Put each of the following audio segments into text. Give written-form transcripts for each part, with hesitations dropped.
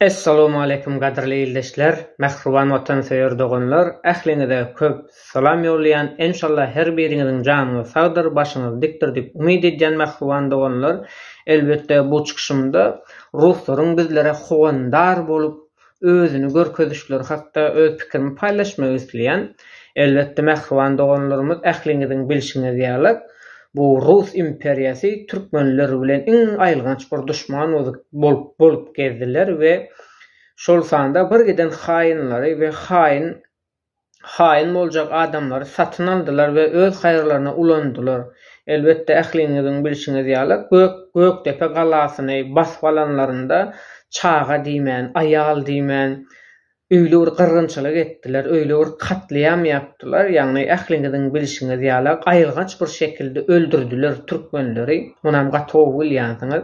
Essalawmaleýkum gadyrly ildeşler, mähriban watansöýer doganlar, ähliňize köp salam ýollaýan, enşalla her biriňiziň janyňyz sagdyr, başyňyz dikdir diýip umyt edýän mähriban doganlar, elbetde bu çykyşymda ruslaryň bizlere howandar bolup özüni görkezişleri hakda öz pikirimi paýlaşmak isleýän. Elbetde mähriban doganlarymyz ähliňiziň bilşiňiz ýaly bu rus imperiýasy türkmenler bilen iň aýylganç bir duşman bolup bolup gezdiler we şol sanda bir giden haýynlary we haýyn haýyn boljak adamlary satyn aldylar we öz haýyrlaryna ulandylar. Elbetde ähliňiziň bilşiňiz ýaly gök Gökdepe galasyny basyp alanlarynda çaga diýmän, aýal diýmän öýle bir gyrgynçylyk etdiler, öýle bir katlyam ýapdylar, ýagny ähliňiziň bilşiňiz ýaly aýylganç bir şekilde öldürdiler türkmenleri, munam gaty gowy bilýänsiňiz.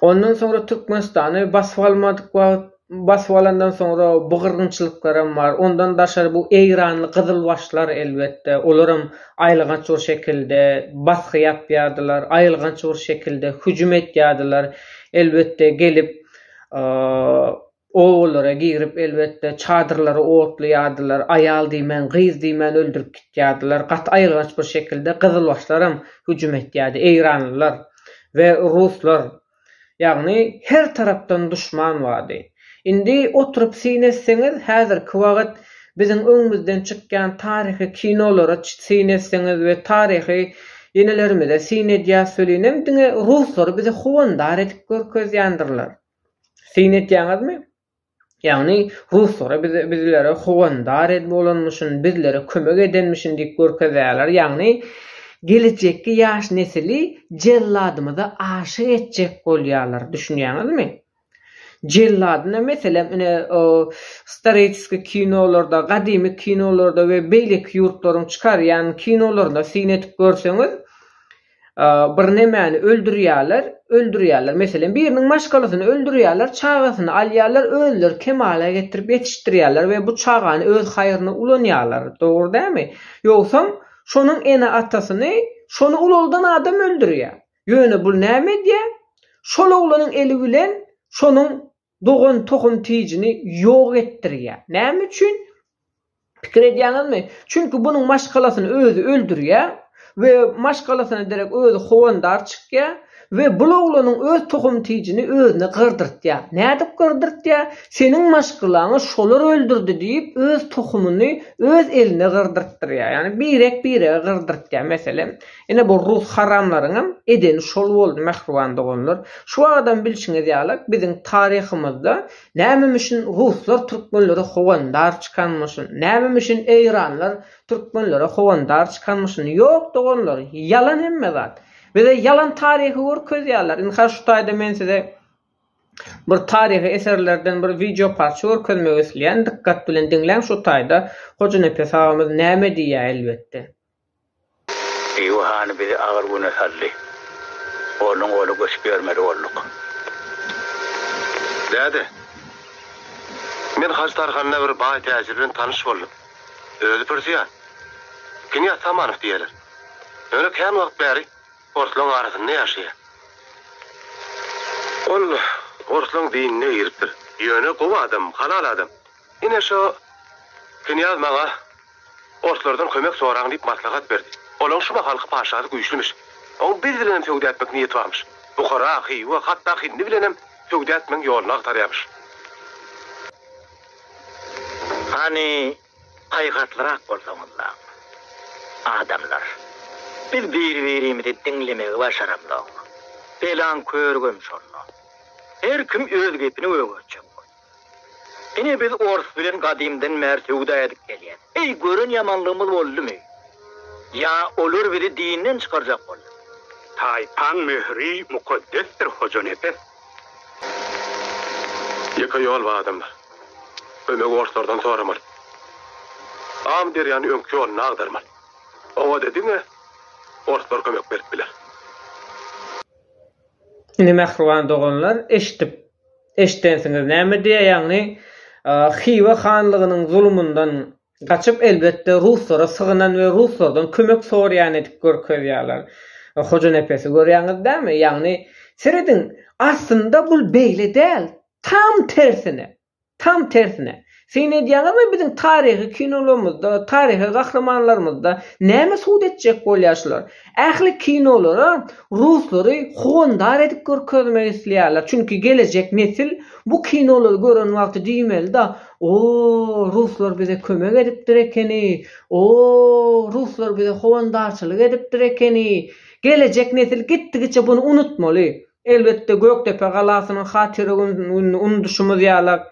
Ondan soňra Türkmenistany basyp almadyk wagt, basyp alandan soňra bu gyrgynçylyklaram bar. Ondan daşary bu eýranly gyzylbaşlar elbetde, olaram aýylganç bir şekilde basgy ýapýardylar, aýylganç bir şekilde hüjüm etýärdiler. Elbetde gelip Obalara girip, elbetde, çadyrlary otlaýardylar, aýal diýmän, gyz diýmän öldürip gitýärdiler. Gaty aýylganç bir şekilde gyzylbaşlaram hüjüm etýärdi, eýranlylar we ruslar. Ýagny her tarapdan duşman bardy. Indi oturyp syn etseňiz, häzirki wagt biziň öňümizden çykýan taryhy kinolara syn etseňiz we taryhy enelerimize syn edýäs welinem diňe ruslary bize howandar edip görkezýändirler. Syn etýäňizmi? Ýagny ruslara bize bizlere howandar ed bolanmyşyn, bizlere kömek edenmişin diýip görkezýärler. Ýagny gelejekki ýaş nesili jelladymyza aşyk etjek bolýarlar. Düşünýäňizmi? Jelladyna meselem ine istoriçeskiý kinolarda, gadymy kinolarda we beýleki ýurtlaryň çykarýan kinolarynda syn edip görseňiz, bir nemäni öldürýärler, öldürýärler. Meselem, biriniň maşgalasyny öldürýärler, çagasyny alýarlar, özleri kemala getirip ýetişdirýärler we bu çagany öz haýryna ulanýarlar. Dogry dälmi? Ýogsam, şonuň ene-atasyny şony ulaldan adam öldürýär. Ýöne bul näme edýär? Şol oglanyň eli bilen şonuň dogan tohum-tijini ýok etdirýär. Näme üçin? Pikir edýäňizmi? Çünki bunuň maşgalasyny özi öldürýär we maşgalasyna derek özi howandar çykýar we bul oglanyň öz tohum-tijini özüne gyrdyrtýar. Nädip gyrdyrtýar? Seniň maşgalaňy şolar öldürdi diýip, öz tohumyny öz eline gyrdyrtdyrýar. Ýagny birek-birege gyrdyrtýar. Meselem, Ine bu rus haramlaryňam edeni şol boldy mähriban doganlar. Şu wagtam bilşiňiz ýaly biziň taryhymyzda nämemişin ruslar türkmenlere howandar çykanmyşyn, nämemişin eýranlar türkmenlere howandar çykanmyşyn ýok doganlar ýalan hemme zat. Bize ýalan taryhy görkezýärler. Ynha şu taýda men size bir taryhy eserlerden bir wideo parça görkezmek isleýän dykgat bilen diňläň şu taýda Hojanepes agamyz näme diýýär elbetde. Hywa hany bizi agyr güne saldy. Goldan-gola göçüp ýörmeli bolduk. Däde, men Hajy Tarhanda bir baý täjir bilen tanyş boldum. Özi pürsiýan. Knýaz Samanow diýerler. Ýöne kän wagt bäri orslaň arasynda ýaşaýar. Ol orslaň dinine giripdir. Ýöne gowy adam, halal adam. Ine şo knýaz maňa Orslardan kömek soraň diýip maslahat berdi. Olaň şu mahalky paşasy güýçlümiş. Oň biz bilenem söwda etmek niýeti barmyş. Buhara, Hywa, hatda Hindi bilenem söwda etmegiň ýoluny agtarýarmyş. Hany, paýhaslyrak bolsaňyzlaň, adamlar. Biz bir-birimizi diňlemegi başaramzok. Belaň körügem şonda. Her kim öz gepini gögertjek bolýar. Ine biz ors bilen gadymdan bäri söwda edip gelýäs. Eý gören ýamanlygymyz boldumy? Ýa olar bizi dinden çykarjak boldumy? Taýpaň möhüri mukaddesdir Hojanepes. Ýeke ýol bar adamlar. Kömegi orslardan soramaly. Amyderýany öňki ýoluna agdarmaly. Oňa-da diňe orslar kömek berip biler. Indi mähriban doganlar eşidip eşidensiňiz näme diýýär ýagny Hywa hanlygynyň zulumyndan gaçyp elbetde ruslara sygynan we ruslardan kömek soraýan edip görkezýärler. Hojanepesi görýäňiz dämi ýagny serediň aslynda bul beýle däl. Tam tersine. Tam tersine. Syn edýäňizmi biziň taryhy kinolarymyzda, taryhy gahrymanlarymyzda näme subut etjek bolýar şular? Ähli kinolara ruslary howandar edip görkezmek isleýärler. Çünki gelejek nesil bu kinolary gören wagty diýmeli-da, O, ruslar bize kömek edipdir ekeni, o, ruslar bize howandarçylyk edipdir ekeni. Gelejek nesil gitdigiçe buny unutmaly. Elbetde, Gökdepe galasynyň hatyra gününi unudyşymyz ýalak,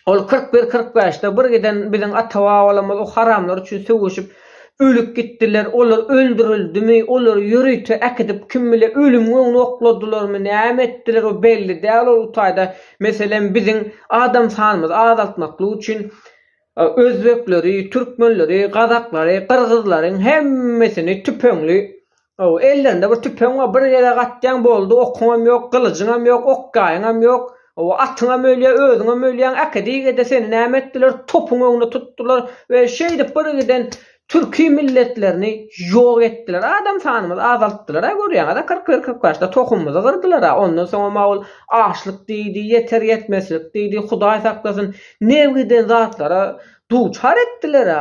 ol 41, 45-de bir giden biziň ata-babalarymyz o haramlar üçin söweşip, ölüp gitdiler. Olar öldürildimi, olary ýörite äkidip kim bile ölümiň öňüne okladylarmy, näme etdiler, o belli däl ol utaýda. Meselem, biziň adam sanymyzy azaltmaklyk üçin Özbekleri, türkmenleri, gazaklary, gyrgyzlaryň hemmesini tüpeňli, ellerinde bir tüpeň bar, bir gezek atýaň boldy, okuňam ýok, gylyjyňam ýok, okgaýyňam ýok, atyňam ölýär, özüňem ölýäň, äkediýgede seni näme etdiler, topuň öňüne tutdular we şeýdip bir giden Türki milletlerini ýok etdiler. Adam sanymyzy azaltdylar-a görýäňiz-a 41 45-de tohumymyzy gyrdylar-a. Ondan soňam-a ol açlyk diýdi, ýeter-ýetmezçilik diýdi, Hudaý saklasyn, nebgiden zatlara duçar etdiler-a.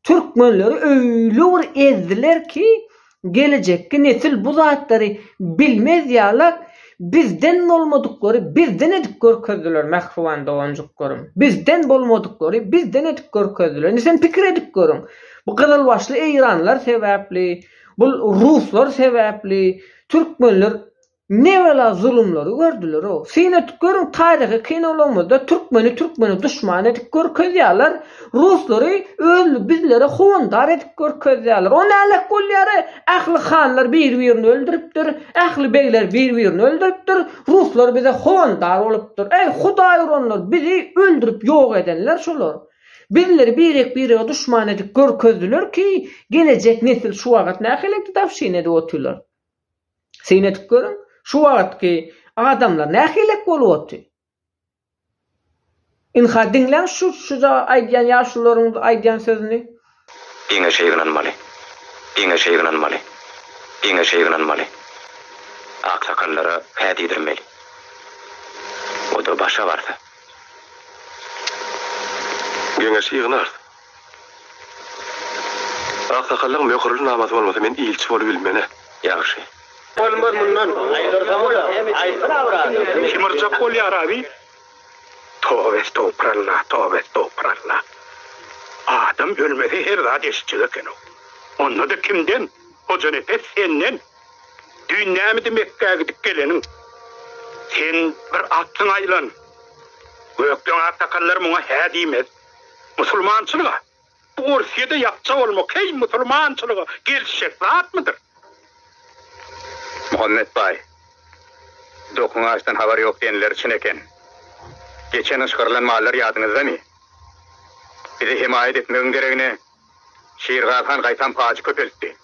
Türkmenleri öýle bir ezdiler ki, gelejekki nesil bu zatlary bilmez ýalak Bizden bolmadyklary bizden edip görkezdiler mähriban doganjyklarym. Bizden bolmadyklary bizden edip görkezdiler. Indi sen pikir edip görüň. Bu gyzylbaşly eýranlar sebäpli, bul ruslar sebäpli türkmenler nebela zulumlary gördüler-ow. Syn edip görüň taryhy kinolarymyzda türkmeni türkmene duşman edip görkezýärler. Ruslary özli bizlere howandar edip görkezýärler. O nälek bolýar-a? Ähli hanlar bir-birini öldüripdir, ähli begler bir-birini öldüripdir, ruslar bize howandar bolupdyr. Eý, Hudaý uranlar, bizi öldürip ýok edenler şolar. Bizleri birek-birege duşman edip görkezdiler ki, gelejek nesil şu wagat nähili dedowşina edip otyrlar. Syn edip görüň, şu wagatky adamlar nähilek bolup otyr? Ynha diňläň şu şuja aýdýan ýaşulularyň aýdýan sözüni. Geňeşe ýygnanmaly. Geňeşe ýygnanmaly. Geňeşe ýygnanmaly. Aksakallara hä diýdirmeli. O-da başa barsa. Geňeşi ýygnarys. Aksakallaň möhürli namasy bolmasa men ilçi bolubilmen-ä. Ýagşy. Bolmaz mundan. Kim urjak bolýar abi? Toba estogpuralla, toba estogpuralla. Adam ölmese her zat eşitjek ekenow. Onda-da kimden? Hojanepes senden. Düýn nämedi Mekgä gidip geleniň? Sen bir atsyň aýlan. Gökleň aksakallar muňa hä diýmez. Musulmançylyga. Bu Orsýede ýapja bolmak heý musulmançylyga gelişjek zatmydyr? Muhammet baý, Dokuň açdan habary ýok diýenleri çyn eken. Geçen gyş gyrylan mallar ýadyňyzdamy? Bize hemaýat etmegiň deregine Şirgazy han gaýtam pajy köpeltdi.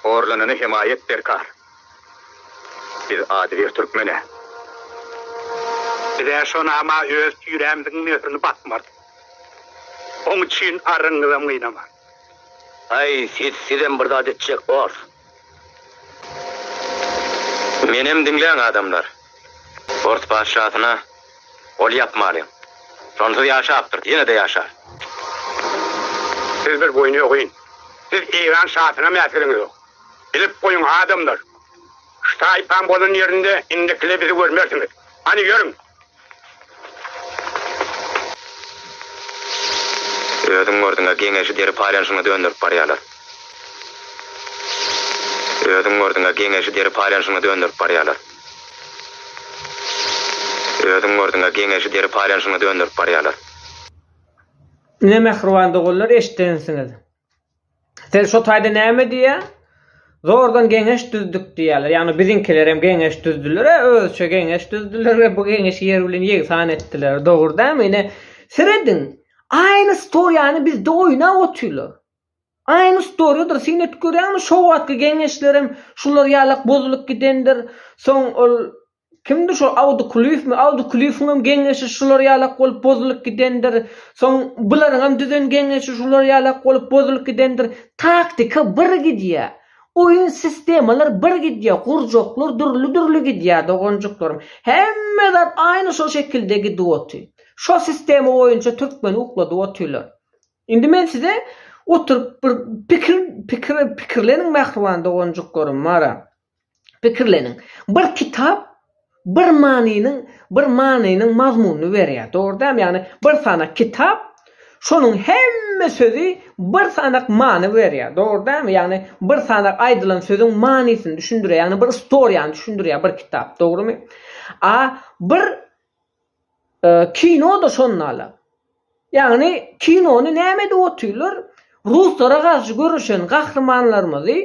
Horlanana hemaýat derkar. Biz adybir türkmen-ä. Biz-ä şo nama öz tirämiziň möhürini basmarys. Oň üçin aryňyzam gynaman. Aý, siz, sizem bir zat etjek bors. Menem diňläň, adamlar. Ors patyşasyna gol ýapmalyň. Şonsuz ýaşapdyr, ýene-de ýaşar. Siz bir boýun egin. Siz Eýran şasyna mäsiriňiz ýok. Bilip goýuň, adamlar! Şu taýpaň bolan ýerinde indikile bizi görmersiňiz. Hany, ýörüň! Özüň gördüň-ä, geňeşi deri paýlanyşygyna dönderip barýarlar. Özüň gördüň-ä, geňeşi deri paýlanyşygyna dönderip barýarlar. Özüň gördüň-ä, geňeşi deri paýlanyşygyna dönderip barýarlar. Ine mähriban doganlar eşdensiňiz. Sen şo taýda näme diýýä? Zordan geňeş düzdük diýýärler. Ýagny biziňkilerem geňeş düzdüler-ä, özüçe geňeş düzdüler we bu geňeşi ýer bilen ýegsan etdiler. Dogry dälmi? Ine, serediň, aýny storiýany bizde oýnap otyrlar. Aýny storiýadyr. Syn edip görýäňmi, şo wagtky geňeşlerem şular ýalak bozulyp gidendir. Soň ol Kimdi şo Awdy Kulyýewmi? Awdy Kulyýewiňem geňeşi şular ýalak bolup bozulyp gidendir. Soň bularyňam düzen geňeşi şular ýalak bolup bozulyp gidendir. Taktika bir gidýä. Oýun sistemalar bir gidýär, gurjaklar dürli-dürli gidýär doganjyklarym. Hemme zat aýny şo şekilde gidip otyr. Şo sistema boýunça türkmeni ukladyp otyrlar. Indi men size oturyp bir pikir pikir pikirleniň mähriban doganjyklarym bara. Pikirleniň. Bir kitap bir manynyň bir manynyň mazmunyny berýär. Dogry dälmi? Ýagny bir sanak kitap şonuň hemme sözi bir sanak many berýär. Dogry dälmi? Ýagny bir sanak aýdylan sözüň manysyny düşündirýär. Ýagny bir istoriýany düşündirýär bir kitap. Dogrymy? A bir Kino-da şonda-la. Ýagny kinony näme edip otyrlar? Ruslara garşy göreşen gahrymanlarymyzy,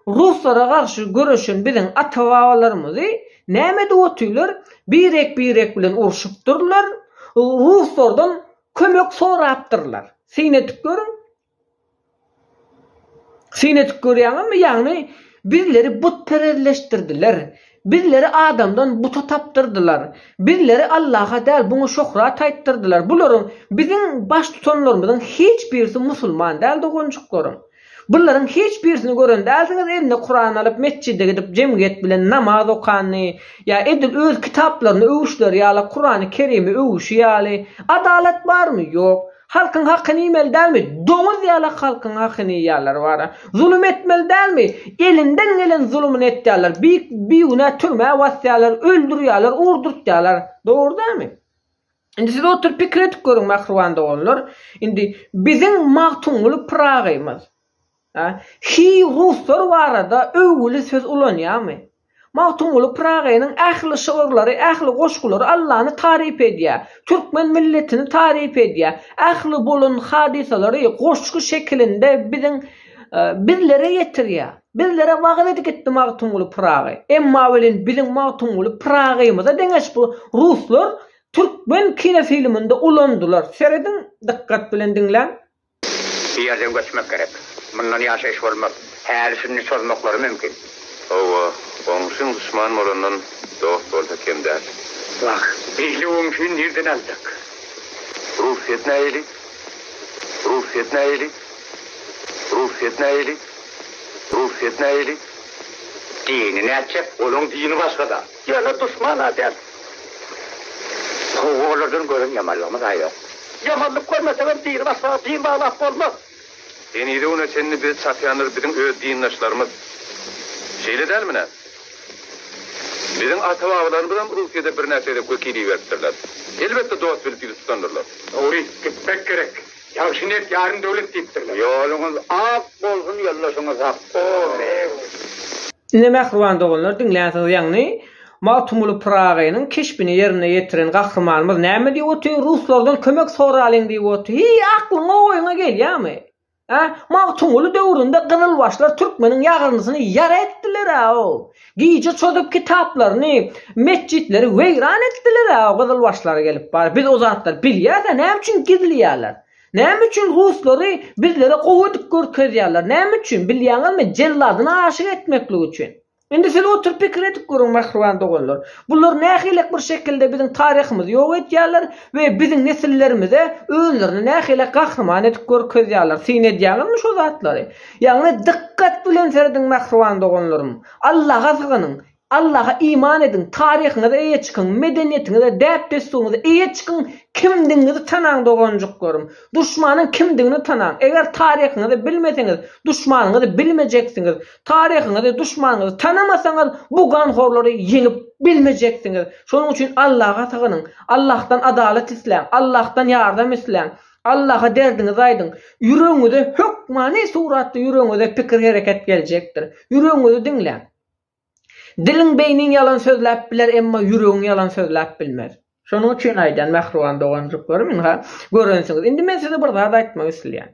ruslara garşy göreşen biziň ata-babalarymyzy näme edip otyrlar? Birek-birek bilen urşupdyrlar, ruslardan kömek sorapdyrlar. Syn edip görüň. Syn edip görýäňizmi, ýagny bizleri butperezleşdirdiler. Bizleri adamdan buta tapdyrdylar. Bizleri Allaha däl, buňa şöhrat aýtdyrdylar. Bularyň, biziň baştutanlarymyzyň hiç birisi musulman däl doganjyklarym. Bularyň hiç birisini gören dälsiňiz eline Kuran alyp metjide gidip jemgyýet bilen namaz okanyny ýa edil öz kitaplaryny öwüşleri ýaly Kurany Kerimi öwüşi ýaly. Adalat barmy? Ýok. Halkyň hakyny iýmeli dälmi? Doňuz ýalak halkyň hakyny iýýärler wara. Zulum etmeli dälmi? Elinden gelen zulumyny etýärler. Bi bigünä türmä basýarlar, öldürýärler, urdurtýarlar. Dogry dälmi? Indi siz oturyp pikir edip görüň mähriban doganlar. Indi biziň Magtymguly Pyragymyz, Hiý ruslar barada öwgüli söz ulanýarmy? Magtymguly Pyragynyň ähli şygyrlary, ähli goşgulary Allany taryp edýär, türkmen milletini taryp edýär. Ähli bolan hadysalary goşgy şekilinde biziň bizlere ýetirýär. Bizlere wagyz edip gitdi Magtymguly Pyragy. Emma welin biziň Magtymguly Pyragymyza deňeç bu ruslar türkmen kinofilminde ulandylar. Serediň dykgat bilen diňläň. Bu ýerden göçmek gerek. Mundan ýaşaýyş bolmaz. Häli-şindi çozmaklary mümkin. Hawa, goňşyň duşman bolandan dost bolsa kem däl. Wah, beýle goňşyny nirden aljak? Russiýet nähili? Russiýet nähili? Russiýet nähili? Russiýet nähili? Dini nätjek? Olaň dini başga-da. Ýöne duşman-a däl. Hawa, olardan gören ýamanlygymyz-a ýok. Ýamanlyk görmesegem diri başga din baglap bolmaz. Henize güne çenli bizi çapýanlar biziň öz dindaşlarymyz. Şeýle dälmi nä? Biziň ata-babalarymyzam Russiýada birnäçe gezek wekil iberipdirler. Elbetde dost bilip ýüz tutandyrlar. Dogry, gitmek gerek. Ýagşy niýet ýarym döwlet diýipdirler. Ýoluňyz ak bolsun ýoldaşyňyz hak bolsun. Ine mähriban doganlar diňlänsiňiz ýagny Magtymguly Pyragynyň keşbini ýerine ýetiren gahrymanymyz näme diýip otyr ruslardan kömek soralyň diýip otyr hiý aklyňa oýuňa gelýämi Hä Magtymguly döwründe gyzylbaşlar türkmeniň ýagyrnysyny ýara etdiler-ä-ow gije çozup kitaplaryny metjitleri weýran etdiler-ä gyzylbaşlar gelip bar biz o zatlary bilýäs-ä näme üçin gizleýärler Näme üçin ruslary bizlere gowy edip görkezýärler? Näme üçin? Bilýäňizmi? Jelladyna aşyk etmeklik üçin. Indi siz oturyp pikir edip görüň mähriban doganlar. Bular nähilek bir şekilde biziň taryhymyzy ýok edýärler we biziň nesillerimize özlerini nähilek gahryman edip görkezýärler. Syn edýäňizmi şo zatlary? Ýagny dykgat bilen serediň mähriban doganlarym. Allaha sygynyň. Allaha iman ediň, taryhyňyza eýe çykyň, medeniýetiňize, däp-dessuryňyza eýe çykyň, kimdigiňizi tanaň doganjyklarym. Duşmanyň kimdigini tanaň. Eger taryhyňyzy bilmeseňiz, duşmanyňyzy bilmejeksiňiz. Taryhyňyzy, duşmanyňyzy tanamasaňyz, bu ganhorlary ýeňip bilmejeksiňiz. Şonuň üçin Allaha sygynyň, Allahdan adalat isläň, Allahdan ýardam isläň. Allaha derdiňizi aýdyň. Ýüregiňize hökmany suratda ýüregiňize pikir-hereket geljekdir. Ýüregiňizi diňläň. Diliň beýniň ýalan sözläp biler emma ýüregiň ýalan sözläp bilmez. Şonuň üçin aýdýan mähriban doganjyklarym ynha görensiňiz. Indi men size bir zat aýtmak isleýän.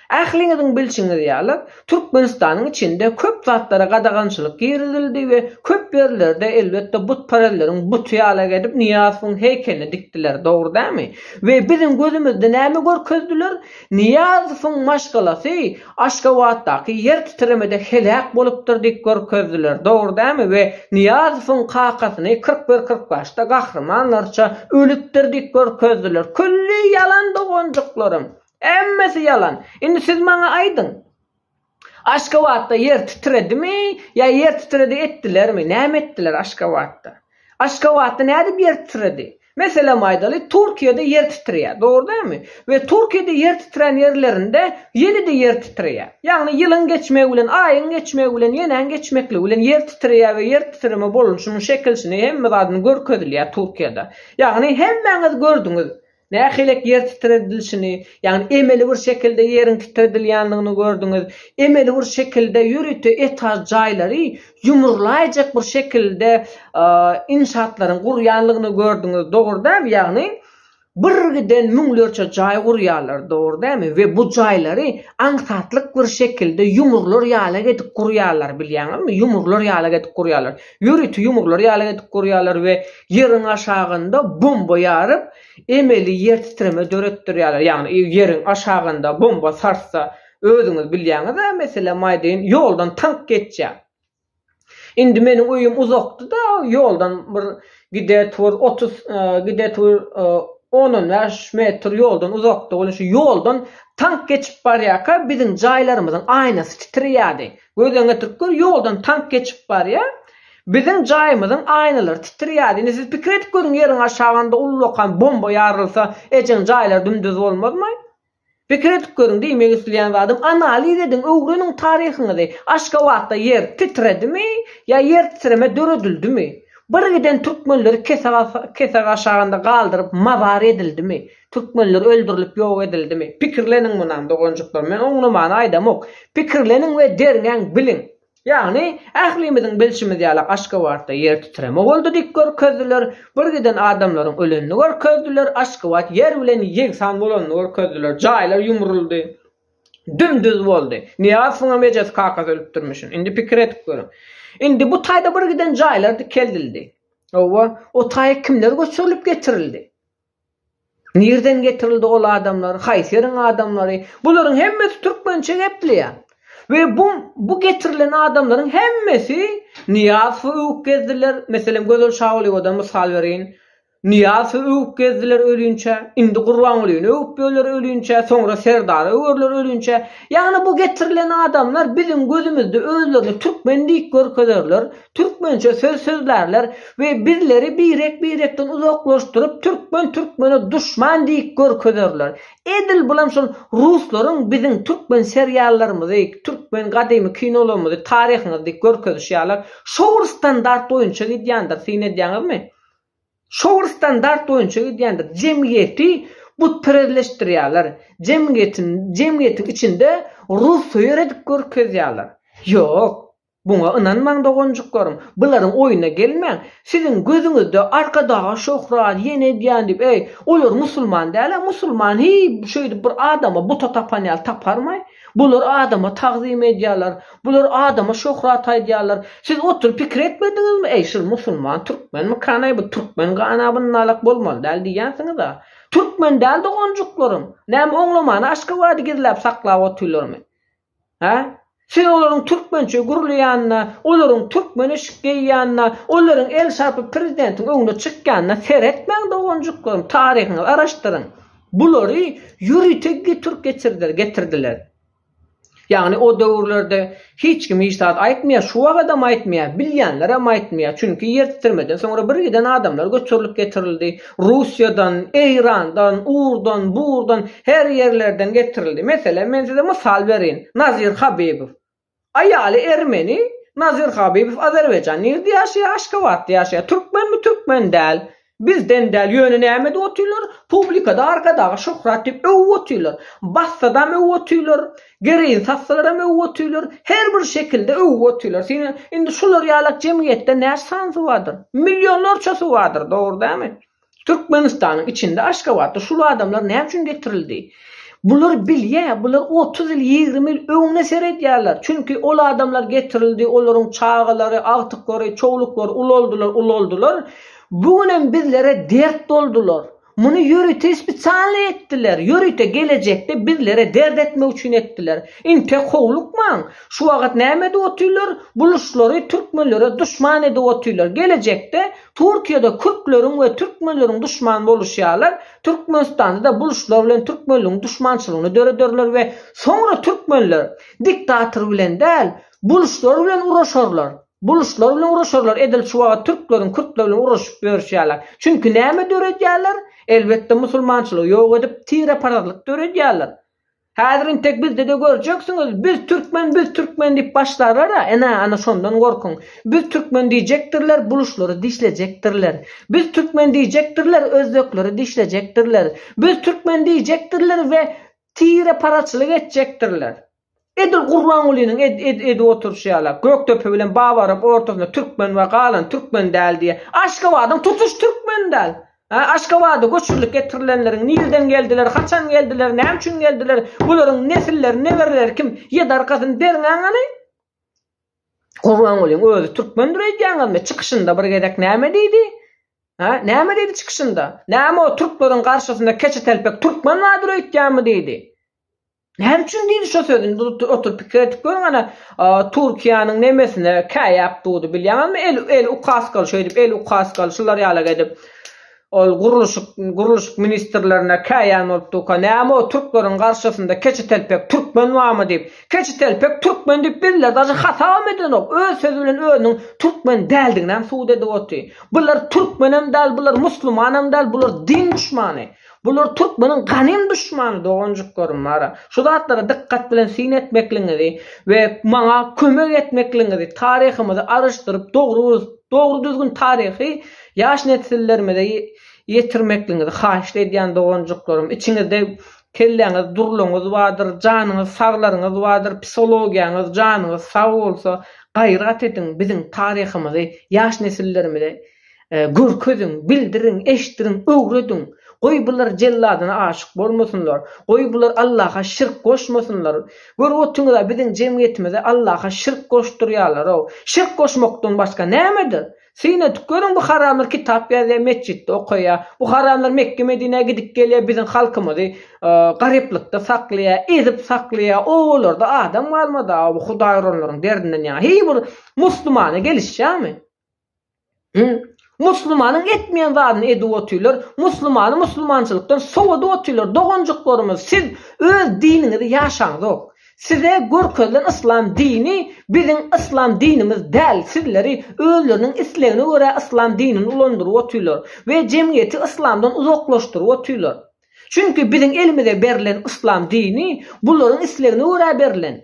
Ähliňiziň bilşiňiz ýaly Türkmenistanyň içinde köp zatlara gadagançylyk girizildi we köp ýerlerde elbetde butperezleriň buty ýalak edip Nyýazowyň heýkelini dikdiler dogry dämi? We biziň gözümizde näme görkezdiler? Nyýazowyň maşgalasy Aşgabatdaky ýer titremede heläk bolupdyr diýip görkezdiler. Dogry dälmi? We Nyýazowyň kakasyny 41 45-de gahrymanlarça ölüpdir diýip görkezdiler. Külli ýalan doganjyklarym. Hemmesi ýalan. Indi siz maňa aýdyň. Aşgabatda ýer titredimi ýa ýer titredi etdilermi? Näme etdiler Aşgabatda? Aşgabatda nädip ýer titredi? Meselem aýdaly, Türkiýede ýer titreýär, dogry dälmi? We Türkiýede ýer titrän ýerlerinde ýene-de ýer titreýär. Ýagny ýylyň geçmegi bilen, aýyň geçmegi bilen, ýenäň geçmekligi bilen ýer titreýär we ýer titreme bolunşynyň şekilşini hemme zadyny görkezilýär Türkiýede. Ýagny hemmäňiz gördüňiz. Nähilek ýer titredilişini, ýagny emeli bir şekilde ýeriň titredilýändigini gördüňiz. Emeli bir şekilde ýörite etaž jaýlary ýumurlaýjak bir şekilde inşaatlaryň gurýanlygyny gördüňiz, dogry dälmi? Ýagny bir giden müňlerçe jaý gurýarlar, dogry dälmi? We bu jaýlary aňsatlyk bir şekilde ýumurlar ýalak edip gurýarlar, bilýäňizmi? Ýumurlar ýalak edip gurýarlar. Ýörite ýumurlar ýalak edip gurýarlar we ýeriň aşagynda bomba ýaryp, emeli ýer titreme döretdirýärler. Ýagny ýeriň aşagynda bomba sarssa, özüňiz bilýäňiz-ä, meselem aýdaýyn, ýoldan tank geçýär. Indi meniň öýüm uzakdy-da, ýoldan bir gide tur 30, gide tur on-on bäş metr ýoldan uzakda bolan şu ýoldan tank geçip barýarka biziň jaýlarymyzyň aýnasy titreýärdi. Göz öňüne getirip gör, ýoldan tank geçip barýar. Biziň jaýymyzyň aýnalary titreýärdi. Indi siz pikir edip görüň, ýeriň aşagynda ullakan bomba ýarylsa, ejeň jaýlary dümdüz bolmazmy? Pikir edip görüň, diýmek isleýän zadym, analiz ediň, öwreniň taryhyňyzy. Aşgabatda ýer titredimi ýa ýer titreme döredildimi? Bir giden türkmenleri kesek aşagynda galdyryp mazar edildimi? Türkmenler öldürilip ýok edildimi? Pikirleniň munam doganjyklar, men oňlamany aýdamok. Pikirleniň we derňäň biliň. Ýagny, ählimiziň bilşimiz ýaly Aşgabatda ýer titreme boldy diýip görkezdiler, bir giden adamlaryň ölenini görkezdiler, Aşgabat ýer bilen ýegsan bolanyny görkezdiler, jaýlar ýumruldy, düm-düz boldy. Nyýazowyňam ejesi kakasy ölüpdirmişin. Indi pikir edip görüň. Indi bu taýda bir giden jaýlar dikeldildi. Hawa, o taýa kimler göçürilip getirildi? Nirden getirildi ol adamlar, haýsy ýeriň adamlary? Bularyň hemmesi türkmençe gepleýär. We bu bu getirilen adamlaryň hemmesi Nyýazowy öwüp gezdiler. Meselem, Gözel Şagulyýewadan mysal bereýin. Nyýazowy öwüp gezdiler ölinçä, indi Gurbangulyny öwüp ýörler ölinçä, soňra Serdary öwerler ölinçä. Ýagny bu getirilen adamlar biziň gözümizde özlerini türkmen diýip görkezerler. Türkmençe söz sözlärler we bizleri birek-birekden uzaklaşdyryp türkmen türkmene duşman diýip görkezerler. Edil bulam şol ruslaryň biziň türkmen seriallarymyzy, türkmen gadymy kinolarymyzy, taryhymyzy diýip görkezişi ýaly şo bir standart boýunça gidýändir, syn edýäňizmi? Şo bir standart boýunça gidýändir. Jemgyýeti butperezleşdirýärler. Jemgyýetin jemgyýetiň içinde russöýer edip görkezýärler. Ýok. Buňa ynanmaň doganjyklarym, bularyň oýuna gelmäň. Siziň gözüňizde Arkadaga şöhrat, ýene edýän diýip, eý, olar musulman däl-ä, musulman hiý şeýdip bir adama buta tapan ýaly taparmaý? Bular adama tagzym edýärler, bular adama şöhrat aýdýarlar. Siz oturyp pikir etmediňizmi, eý, şul musulman türkmenmikanaý, bu türkmen gana bundalak bolmaly däl diýýänsiňiz-ä. Türkmen däl doganjyklarym. Näme oňlamany Aşgabady gizläp saklap otyrlarmy? Hä? Siz olaryň türkmençe gürleýänine, olaryň türkmen eşik geýýänine, olaryň el çarpyp prezidentiň öňüne çykýanyna seretmäň doganjyklarym, taryhyňyzy araşdyryň. Bulary ýörite getirip geçirdiler, getirdiler. Ýagny o döwürlerde hiç kim hiç zat aýtmaýar, şu wagadam aýtmaýar, bilýänlerem aýtmaýar. Çünki ýer titremeden soňra birgiden adamlar göçürilip getirildi. Russiýadan, Eýrandan, urdan, burdan, her ýerlerden getirildi. Meselem, men size mysal bereýin. Nazir Habibow. Aýaly ermeni, Nazir Habibow Azerbaýjan nirde ýaşaýar? Aşgabatda ýaşaýar. Türkmenmi? Türkmen däl. Bizden däl. Ýöne näme edip otyrlar? Publikada Arkadaga şöhrat diýip öwüp otyrlar. Bassadam öwüp otyrlar. Gereýin satsalaram öwüp otyrlar. Her bir şekilde öwüp otyrlar. Sen indi şular ýalak jemgyýetde näçe sanysy bardyr? Millionlarçasy bardyr, dogry dälmi? Türkmenistanyň içinde Aşgabatda şul adamlar näme üçin getirildi? Bular bilýär, bular 30 ýyl, 20 ýyl öňüne seredýärler. Çünki ol adamlar getirildi, olaryň çagalary, agtyklary, çowluklary ulaldylar, ulaldylar. Bu günem bizlere dert boldular. Muny ýörite spesialnyý etdiler. Ýörite gelejekde bizlere dert etmek üçin etdiler. Intek howlukmaň. Şu wagat näme edip otyrlar? Buluşlary türkmenlere duşman edip otyrlar. Gelejekde Türkiýede kürtleriň we türkmenleriň duşman boluşy ýaly, Türkmenistanda-da buluşlar bilen türkmenligiň duşmançylygyny dörederler we soňra türkmenler diktator bilen däl, buluşlar bilen uraşarlar. Buluşlar bilen uraşarlar edil şu wagat türkleriň kürtler bilen uraşyp ýörşi ýaly. Çünki näme döredýärler? Elbetde musulmançylygy ýok edip tireparazlyk döredýärler. Häzir intek bizde-de görjeksiňiz, biz türkmen, biz türkmen diýip başlarlar-a, ene, ana şondan gorkuň. Biz türkmen diýjekdirler, buluşlary dişlejekdirler. Biz türkmen diýjekdirler, özbekleri dişlejekdirler. Biz türkmen diýjekdirler we tireparazçylyk etjekdirler. Edil Gurbangulynyň edip oturyşy ýaly, Gökdepe bilen Babarap ortasynda türkmen we galan türkmen däl diýýär. Aşgabadyň tutuş türkmen däl. Hä, Aşgabada göçürilip getirilenleriň nirden geldiler, haçan geldiler, näme üçin geldiler, bularyň nesilleri, nebereleri kim, ýedi arkasyny derňäň hany. Gurbangulyň özi türkmendir öýdýäňizmi? Çykyşynda bir gezek näme diýdi? Hä, näme diýdi çykyşynda? Näme o türkleriň garşysynda keçe telpek türkmen bardyr öýtýäňmi diýdi. Näme üçin diýdi şo sözi? Indi oturyp pikir edip görüň ana, Türkiýäniň nemesine käýäp durdy bilýäňizmi? El eli ukaskaly şeýdip, eli ukaskaly şular ýalak edip ol gurluşyk gurluşyk ministrlerine käýän bolup durka, näme o türkleriň garşysynda keçe telpek türkmen barmy diýip. Keçe telpek türkmen diýip bizler daşy hasabam edenok. Öz sözi bilen özüniň türkmen däldiginem subut edip otyr. Bular türkmenem däl, bular muslimanam däl, bular din duşmany. Bular türkmeniň ganym duşmany doganjyklarym bara. Şu zatlara dykgat bilen syn etmekligiňizi we maňa kömek etmekligiňizi taryhymyzy aryşdyryp dogry dogry düzgün taryhy ýaş nesillerimize ýetirmekligiňizi haýyşt edýän doganjyklarym içiňizde kelläňiz durlaňyz bardyr janyňyz saglaryňyz bardyr psihologiýaňyz janyňyz sag bolsa gaýrat ediň biziň taryhymyzy ýaş nesillerimize Görkeziň, bildiriň, eşitdiriň, öwrediň. Goý bular jelladyna aşyk bolmasynlar. Goý bular Allaha şirk goşmasynlar. Görüp otyňyza biziň jemgyýetimize Allaha şirk goşdurýarlarow. Şirk goşmakdan başga nämedir? Syn edip görüň bu haramlar kitap ýazýar metjitde okaýar. Bu haramlar Mekge Medinä gidip gelýär biziň halkymyzy garyplykda saklaýar, ezip saklaýar. Obalarda adam galmady-a bu hudaýuranlaryň derdinden ýaňa. Hiý bir muslumana gelişýärmi? Hı? Musulmanyň etmeýän zadyny edip otyrlar. Musulmany musulmançylykdan sowadyp otyrlar. Doganjyklarymyz, siz öz diniňizi ýaşaňzok. Size görkezilen yslam dini biziň yslam dinimiz däl. Sizleri özleriniň islegine görä yslam dinini ulandyryp otyrlar we jemgyýeti yslamdan uzaklaşdyryp otyrlar. Çünki biziň elimize berlen yslam dini bularyň islegine görä berlen.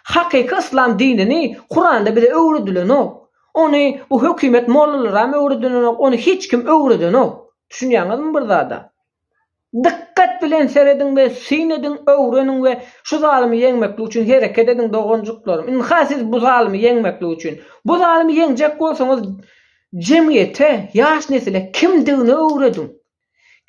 Hakyky yslam dinini Kuranda bize öwredilenok. Ony bu hökümet mollalaram öwredilenok, ony hiç kim öwredenok. Düşünýäňizmi bir zada? Dykgat bilen serediň we syn ediň, öwreniň we şu zalymy ýeňmeklik üçin hereket ediň doganjyklarym. Ynha siz bu zalymy ýeňmeklik üçin. Bu zalymy ýeňjek bolsaňyz jemgyýete, ýaş nesile kimdigini öwrediň.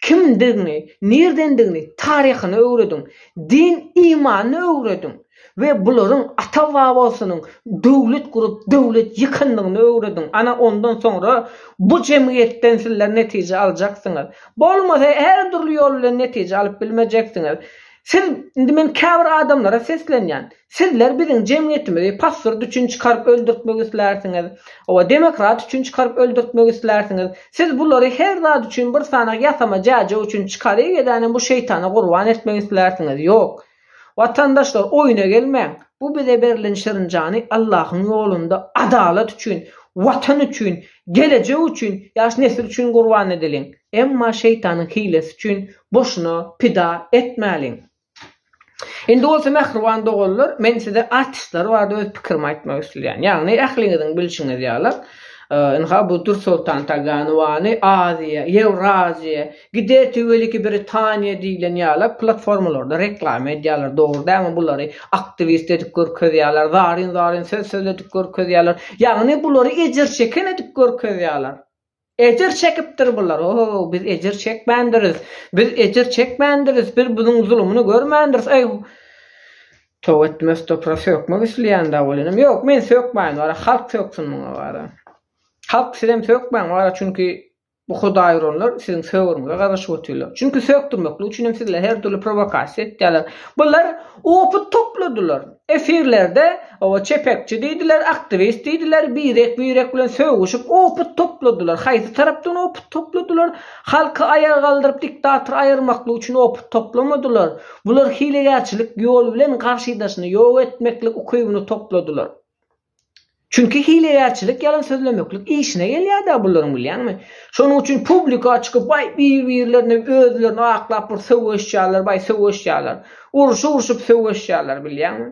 Kimdigini, nirdendigini, taryhyny öwrediň. Din imanyny öwrediň we bularyň ata-babasynyň döwlet gurup, döwlet ýykandygyny öwrediň. Ana ondan soňra bu jemgyýetden sizler netije aljaksyňyz. Bolmasa her dürli ýol bilen netije alyp bilmejeksiňiz. Siz, indi men käbir adamlara seslenýän. Sizler biziň jemgyýetimizi pasport üçin çykaryp öldürtmek islärsiňiz. Owa, demokrat üçin çykaryp öldürtmek islärsiňiz. Siz bulary her zat üçin bir sany ýasama jäjek üçin çykaryp edänem bu şeýtana gurban etmek islärsiňiz. Ýok. Watandaşlar oýuna gelmäň. Bu bize berlen şirin jany Allahyň ýolunda adalat üçin, Watan üçin, gelejek üçin, ýaş nesil üçin gurban edeliň. Emma şeýtanyň hilesi üçin boşuna pida etmäliň. Indi bolsa mähriban doganlar, men size artistler barada öz pikirimi aýtmak isleýän. Ýagny ähliňiziň bilşiňiz ýaly, ynha bu Dürsoltan Taganowany Aziýa, Ýewraziýa, gideti Weliki Britaniýa diýlen ýaly platformalarda reklama edýärler. Dogry dälmi bulary aktiwist edip görkezýärler, zaryn-zaryn söz sözledip görkezýärler. Ýagny bulary ejir çeken edip görkezýärler. Ejir çekipdir bular, o-o, biz ejir çekmändiris, biz ejir çekmändiris, biz bunuň zulumyny görmändiris, eý, toba etdim estopra sökmek isleýän-dä welinim, ýok, men sökmäýin, wara, halk söksün muňa, wara. Halk sizem sökmäň, wara, çünki. Bu hudaýuranlar siziň sögeriňize garaşyp otyrlar. Çünki sökdürmeklik üçin hem sizler her dürli prowokasiýa etýärler. Bular opyt topladylar. Efirlerde oba çepekçi diýdiler, aktiwist diýdiler, birek-birek bilen sögüşip opyt topladylar. Haýsy tarapdan opyt topladylar? Halky aýaga galdyryp diktatory aýyrmaklyk üçin opyt toplamadylar. Bular hilegärçilik ýol bilen garşydaşyny ýok etmeklik ukybyny topladylar. Çünki hilegärçilik ýalan sözlemeklik işine gelýär-dä bularyň bilýäňmi? Şonuň üçin publika çykyp baý bir-birlerine özlerini aklap bir sögüşýärler, baý sögüşýärler. Urşy-urşup sögüşýärler bilýäňmi?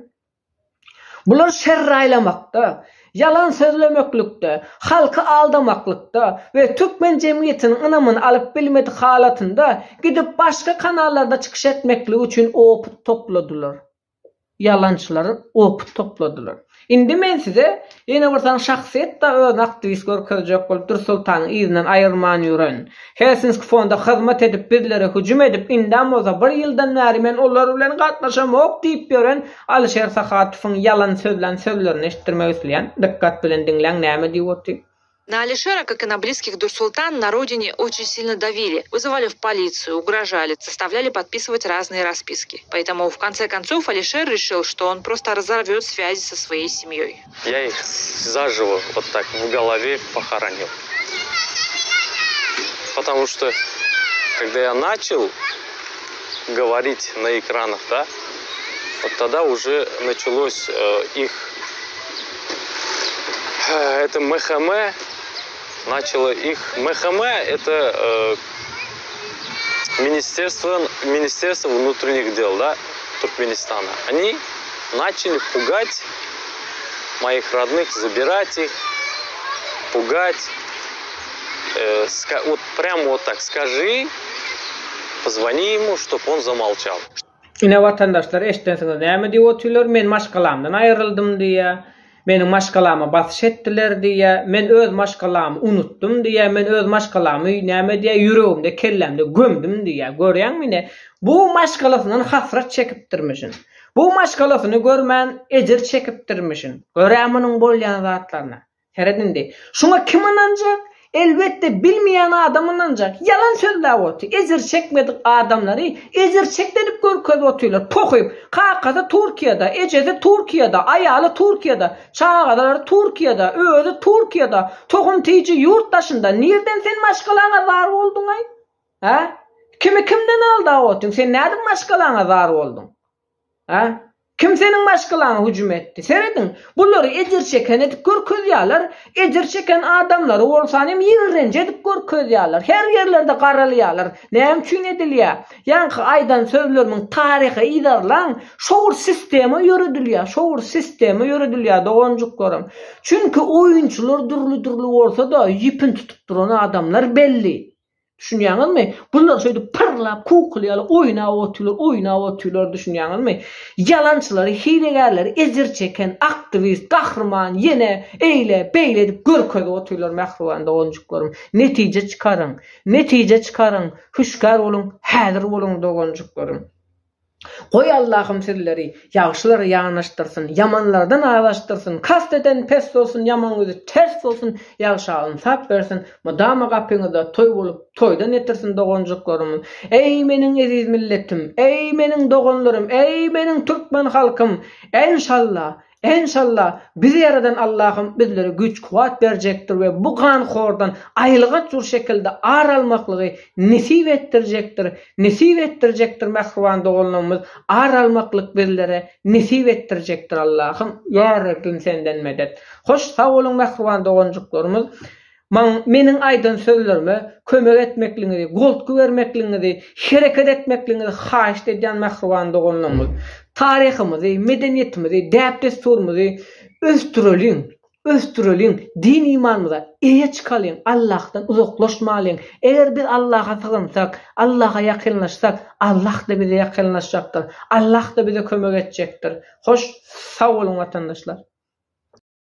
Bular şerraýlamakda, ýalan sözlemeklikde, halky aldamaklykda we türkmen jemgyýetiniň ynamyny alyp bilmedik halatynda gidip başga kanallarda çykyş etmeklik üçin opyt topladylar. Ýalançylar opyt topladylar. Indi men size ýene bir sany şahsyýet-da özüni aktiwist görkezjek bolup Dürsoltanyň yzyndan aýyrman ýören, Helsinski fonda hyzmat edip bizlere hüjüm edip indem bolsa bir ýyldan bäri men olar bilen gatnaşamok diýip ýören Alyşer Sahatowyň ýalan sözlän sözlerini eşitdirmek isleýän. Dykgat bilen diňläň näme diýip otyr. На Алишера, как и на близких Дурсултан, на родине очень сильно давили. Вызывали в полицию, угрожали, заставляли подписывать разные расписки. Поэтому, в конце концов, Алишер решил, что он просто разорвет связи со своей семьей. Я их заживо вот так в голове похоронил. Потому что, когда я начал говорить на экранах, да, вот тогда уже началось э, их это МХМ начало их... МХМ это э, Министерство, Министерство внутренних дел да, Туркменистана. Они начали пугать моих родных, забирать их, пугать. Э, вот прямо вот так скажи, позвони ему, чтобы он замолчал. Ine watandaşlar eşdensiňiz näme diýip otyrlar men maşgalamdan aýryldym diýýä meniň maşgalama basyş etdiler diýýä men öz maşgalamy unutdym diýýä men öz maşgalamy näme diýýä ýüregimde kellämde gömdüm diýýä görýäňmi ine bu maşgalasyndan hasrat çekipdirmişin bu maşgalasyny görmän ejir çekipdirmişin görä munuň bolýan zatlaryna Seret indi. Şuňa kim ynanjak? Elbetde bilmeýän adam ynanjak. Ýalan sözläp otyr. Ejir çekmedik adamlary ejir çekdi edip görkezip otyrlar. Pohyp. Kakasy Turkiýada, ejesi Turkiýada, aýaly Turkiýada, çagalary Turkiýada, özi Turkiýada, tohum tiji ýurt daşynda. Nirden sen maşgalaňa zar bolduňaý? Hä? Kimi kimden aldap otyň? Sen nädip maşgalaňa zar bolduň? Hä? Kim seniň maşgalaňa hüjüm etdi? Serediň, bulary ejir çeken edip görkezýärler, ejir çeken adamlary bolsa hem ýigrenji edip görkezýärler. Her ýerlerde garalýarlar. Näme üçin edilýär? Ýaňky aýdan sözlerimiň taryhy yzarlaň, şo bir sistema ýöredilýär, şo bir sistema ýöredilýär doganjyklarym. Çünki oýunçylar dürli-dürli bolsa-da, ýüpüni tutup duran adamlar belli. Düşünýäňizmi? Bular şeýdip pyrlap, kukla ýaly oýnap otyrlar, oýnap otyrlar, düşünýäňizmi? Ýalançylary, hilegärleri, ejir çeken, aktiwist, gahryman, ýene, eýle, beýle edip görkezip otyrlar, mähriban doganjyklarym. Netije çykaryň, netije çykaryň, hüşgär boluň, häzir boluň doganjyklarym. Goý Allahym sizleri ýagşylara ýanaşdyrsyn, ýamanlardan azaşdyrsyn, kast eden pes bolsun, ýaman gözi ters bolsun, ýagşa ynsap bersin, mydama gapyňyzda toý bolup, toýdan ýetirsin doganjyklarym. Eý meniň eziz milletim, eý meniň doganlarym, eý meniň türkmen halkym, enşalla, Enşalla, bizi ýaradan Allahym bizlere güýç-kuwwat berjekdir we bu ganhordan aýylganç bir şekilde ar almaklygy nesip etdirjekdir, nesip etdirjekdir mähriban doganlarymyz, ar almaklyk bizlere nesip etdirjekdir Allahym, ýa Rabbim senden medet. Hoş sag boluň mähriban doganjyklarymyz. Maň meniň aýdan sözlerime kömek etmekligiňizi, goltgy bermekligiňizi, hereket etmekligiňizi haýyşt edýän mähriban doganlarymyz. Taryhymyzy, medeniýetimizi, däp-dessurymyzy ösdüreliň, ösdüreliň, din-imanymyza eýe çykalyň, Allahdan uzaklaşmalyň. Eger biz Allaha sygynsak, Allaha ýakynlaşsak, Allah-da bize ýakynlaşjakdyr. Allah-da bize kömek etjekdir. Hoş, sag boluň watandaşlar!